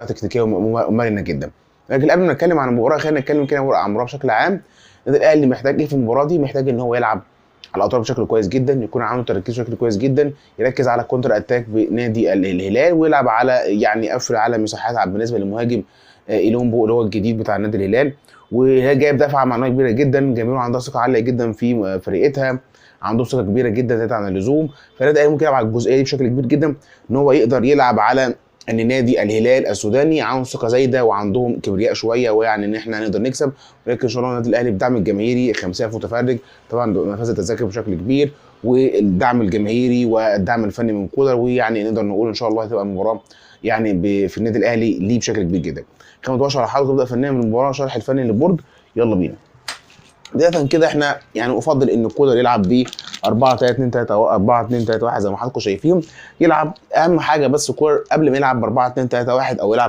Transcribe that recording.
تكتيكية ومرنه جدا. لكن قبل ما نتكلم عن المباراة خلينا نتكلم كده عن المباراة بشكل عام. النادي الاهلي محتاج ايه في المباراة دي؟ محتاج ان هو يلعب على الاطراف بشكل كويس جدا، يكون عنده تركيز بشكل كويس جدا، يركز على counter attack بنادي الهلال، ويلعب على يعني يقفل على مساحات بالنسبة للمهاجم ايلومبو اللي هو الجديد بتاع النادي الهلال. وهي جايب دفعه معنوية كبيرة جدا، جماهيره عندها ثقة عالية جدا في فرقتها، عندهم ثقة كبيرة جدا زيادة عن اللزوم. فالنادي الاهلي ممكن يلعب على الجزئية دي بشكل كبير جدا، ان هو يقدر يلعب على ان نادي الهلال السوداني عندهم ثقة زايدة وعندهم كبرياء شوية، ويعني ان احنا نقدر نكسب. ولكن ان شاء الله النادي الاهلي بدعم الجماهيري 50,000 متفرج، طبعا نفاذ التذاكر بشكل كبير، والدعم الجماهيري والدعم الفني من كولر، ويعني نقدر نقول ان شاء الله هتبقى مباراة يعني في النادي الاهلي ليه بشكل كبير جدا. كما متوقع على حضرتك تبدا فنيا من المباراة، شرح الفني لل board، يلا بينا. بداية كده احنا يعني افضل ان كولر يلعب ب 4 3 2 3 4 2 3 1 زي ما حضراتكم شايفين. يلعب اهم حاجة بس كولر قبل ما يلعب ب 4 2 3 1 او يلعب